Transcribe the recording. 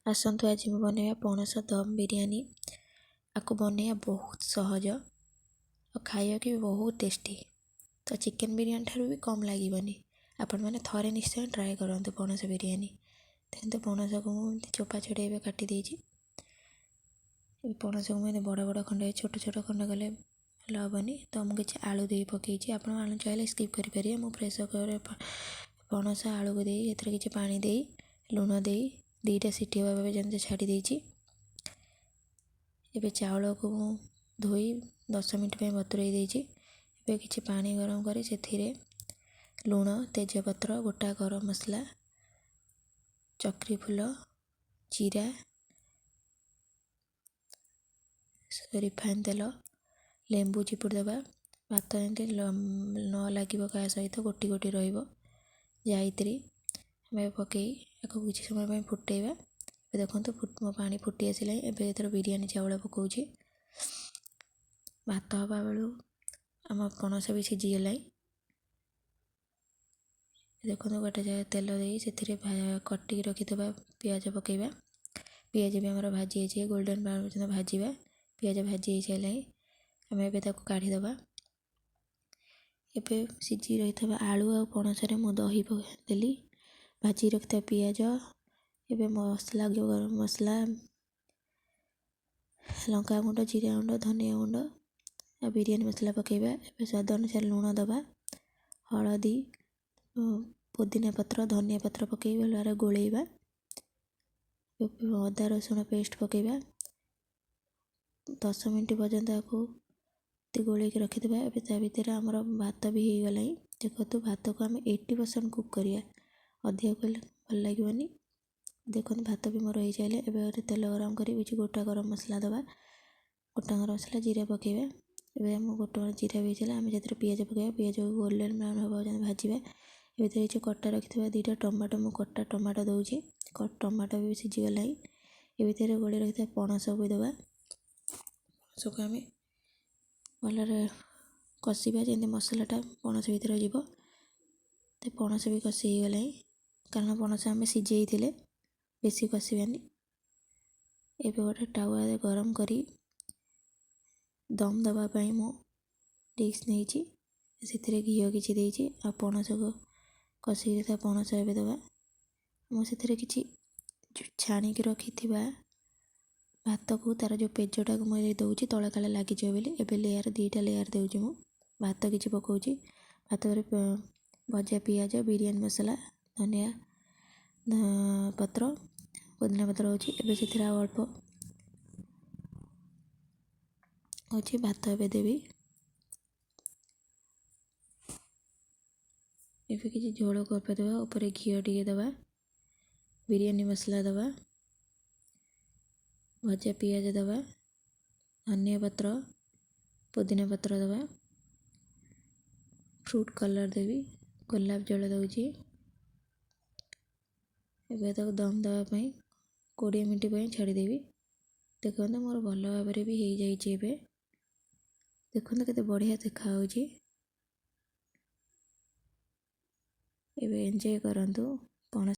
ଆସନ୍ତୁ ଆଜି ମୁଁ ବନେଇବା ପଣସ ଦମ୍ ବିରିୟାନୀ। ଆକୁ ବନେଇବା ବହୁତ ସହଜ ଆଉ ଖାଇବାକୁ ବି ବହୁତ ଟେଷ୍ଟି। ତ ଚିକେନ୍ ବିରିୟାନୀ ଠାରୁ ବି କମ୍ ଲାଗିବନି। ଆପଣମାନେ ଥରେ ନିଶ୍ଚୟ ଟ୍ରାଏ କରନ୍ତୁ ପଣସ ବିରିୟାନୀ। କିନ୍ତୁ ପଣସକୁ ମୁଁ ଏମିତି ଚୋପା ଛଡ଼େଇ ଏବେ କାଟି ଦେଇଛି। ଏବେ ପଣସକୁ ମୁଁ ଏମିତି ବଡ଼ ବଡ଼ ଖଣ୍ଡ, ଛୋଟ ଛୋଟ ଖଣ୍ଡ କଲେ ଭଲ ହେବନି। ତ ମୁଁ କିଛି ଆଳୁ ଦେଇ ପକେଇଛି। ଆପଣ ଆଳୁ ଚାହିଁଲେ ସ୍କିପ୍ କରିପାରିବେ। ମୁଁ ପ୍ରେସର୍ କୁକର୍ରେ ପଣସ ଆଳୁକୁ ଦେଇ ଏଥିରେ କିଛି ପାଣି ଦେଇ, ଲୁଣ ଦେଇ 2ଟା ସିଟି ହେବା ପର୍ଯ୍ୟନ୍ତ ଛାଡ଼ି ଦେଇଛି। ଏବେ ଚାଉଳକୁ ମୁଁ ଧୋଇ 10 ମିନିଟ୍ ପାଇଁ ବତୁରେଇ ଦେଇଛି। ଏବେ କିଛି ପାଣି ଗରମ କରି ସେଥିରେ ଲୁଣ, ତେଜପତ୍ର, ଗୋଟା ଗରମ ମସଲା, ଚକ୍ରି ଫୁଲ, ଜିରା, ରିଫାଇନ୍ ତେଲ, ଲେମ୍ବୁ ଚିପୁଡ଼ି ଦେବା। ଭାତ ଯେମିତି ନ ଲାଗିବ କାହା ସହିତ, ଗୋଟି ଗୋଟି ରହିବ। ଜାଇତ୍ରୀ ଆମେ ପକେଇ ତାକୁ କିଛି ସମୟ ପାଇଁ ଫୁଟେଇବା। ଏବେ ଦେଖନ୍ତୁ, ମୋ ପାଣି ଫୁଟି ଆସିଲାଣି। ଏବେ ଏଥିରେ ବିରିୟାନୀ ଚାଉଳ ପକାଉଛି। ଭାତ ହେବା ବେଳୁ ଆମ ପଣସ ବି ସିଝିଗଲାଣି। ଦେଖନ୍ତୁ, ଗୋଟେ ଜାଗାରେ ତେଲ ଦେଇ ସେଥିରେ କଟିକି ରଖିଥିବା ପିଆଜ ପକାଇବା। ପିଆଜ ବି ଆମର ଭାଜି ହେଇଛି, ଗୋଲ୍ଡେନ୍ ବ୍ରାଉନ୍ ପର୍ଯ୍ୟନ୍ତ ଭାଜିବା। ପିଆଜ ଭାଜି ହେଇସାରିଲାଣି, ଆମେ ଏବେ ତାକୁ କାଢ଼ିଦେବା। ଏବେ ସିଝି ରହିଥିବା ଆଳୁ ଆଉ ପଣସରେ ମୁଁ ଦହି ଦେଲି। ଭାଜି ରଖିଥିବା ପିଆଜ, ଏବେ ମସଲା, ଗରମ ମସଲା, ଲଙ୍କା ଗୁଣ୍ଡ, ଜିରା ଗୁଣ୍ଡ, ଧନିଆ ଗୁଣ୍ଡ ଆଉ ବିରିୟାନୀ ମସଲା ପକାଇବା। ଏବେ ସ୍ୱାଦ ଅନୁସାରେ ଲୁଣ ଦେବା, ହଳଦୀ, ପୋଦିନା ପତ୍ର, ଧନିଆ ପତ୍ର ପକାଇ ଭଲ ଭାବରେ ଗୋଳେଇବା। ଅଦା ରସୁଣ ପେଷ୍ଟ ପକାଇବା। 10 ମିନିଟ୍ ପର୍ଯ୍ୟନ୍ତ ତାକୁ ଗୋଳେଇକି ରଖିଦେବା। ଏବେ ତା ଭିତରେ ଆମର ଭାତ ବି ହେଇଗଲାଣି। ଦେଖନ୍ତୁ, ଭାତକୁ ଆମେ 80% କୁକ୍ କରିବା, ଅଧିକ କଲେ ଭଲ ଲାଗିବନି। ଦେଖନ୍ତୁ, ଭାତ ବି ମୋର ହେଇସାରିଲେ। ଏବେ ଗୋଟେ ତେଲ ଗରମ କରି କିଛି ଗୋଟା ଗରମ ମସଲା ଦେବା। ଗୋଟା ଗରମ ମସଲା, ଜିରା ପକାଇବା। ଏବେ ଆମ ଗୋଟା ଜିରା ବି ହେଇସାରିଲା, ଆମେ ସେଥିରେ ପିଆଜ ପକାଇବା। ପିଆଜକୁ ଗୋଲ୍ଡେନ୍ ବ୍ରାଉନ୍ ହେବା ପର୍ଯ୍ୟନ୍ତ ଭାଜିବା। ଏବେ କିଛି କଟା ରଖିଥିବା 2ଟା ଟମାଟୋ, ମୁଁ କଟା ଟମାଟୋ ଦେଉଛି। ଟମାଟୋ ବି ସିଝିଗଲାଣି। ଏ ଭିତରେ ଗୋଳେଇ ରଖିଥିବା ପଣସକୁ ଦେବା। ପଣସକୁ ଆମେ ଭଲରେ କଷିବା, ଯେମିତି ମସଲାଟା ପଣସ ଭିତରେ ଯିବ। ତ ପଣସ ବି କଷି ହେଇଗଲାଣି, କାରଣ ପଣସ ଆମେ ସିଝେଇଥିଲେ, ବେଶୀ କଷିବାନି। ଏବେ ଗୋଟେ ତାୱାରେ ଗରମ କରି ଦମ୍ ଦେବା ପାଇଁ ମୁଁ ଡିସ୍ ନେଇଛି। ସେଥିରେ ଘିଅ କିଛି ଦେଇଛି ଆଉ ପଣସକୁ କଷିକି ତା ପଣସ ଏବେ ଦେବା। ମୁଁ ସେଥିରେ କିଛି ଛାଣିକି ରଖିଥିବା ଭାତକୁ, ତାର ଯେଉଁ ପେଜଟାକୁ ମୁଁ ଦେଉଛି, ତଳେ କାଳେ ଲାଗିଯିବ ବୋଲି। ଏବେ ଲେୟାର୍, 2ଟା ଲେୟାର୍ ଦେଉଛି ମୁଁ। ଭାତ କିଛି ପକାଉଛି। ଭାତରେ ଭଜା ପିଆଜ, ବିରିୟାନୀ ମସଲା, ଧନିଆ ପତ୍ର, ପୋଦିନା ପତ୍ର ହେଉଛି। ଏବେ ସେଥିରେ ଆଉ ଅଳ୍ପ ଅଛି ଭାତ ଏବେ ଦେବି। ଏବେ କିଛି ଝୋଳ କରିଦେବା। ଉପରେ ଘିଅ ଟିକେ ଦେବା, ବିରିୟାନୀ ମସଲା ଦେବା, ଭଜା ପିଆଜ ଦେବା, ଧନିଆ ପତ୍ର, ପୋଦିନା ପତ୍ର ଦେବା, ଫ୍ରୁଟ୍ କଲର୍ ଦେବି, ଗୋଲାପ ଜଳ ଦେଉଛି। ଏବେ ତାକୁ ଦମ୍ ଦେବା ପାଇଁ 20 ମିନିଟ୍ ପାଇଁ ଛାଡ଼ିଦେବି। ଦେଖନ୍ତୁ, ମୋର ଭଲ ଭାବରେ ବି ହେଇଯାଇଛି। ଏବେ ଦେଖନ୍ତୁ, କେତେ ବଢ଼ିଆ ଦେଖାହେଉଛି। ଏବେ ଏନ୍ଜୟ କରନ୍ତୁ ପଣସ।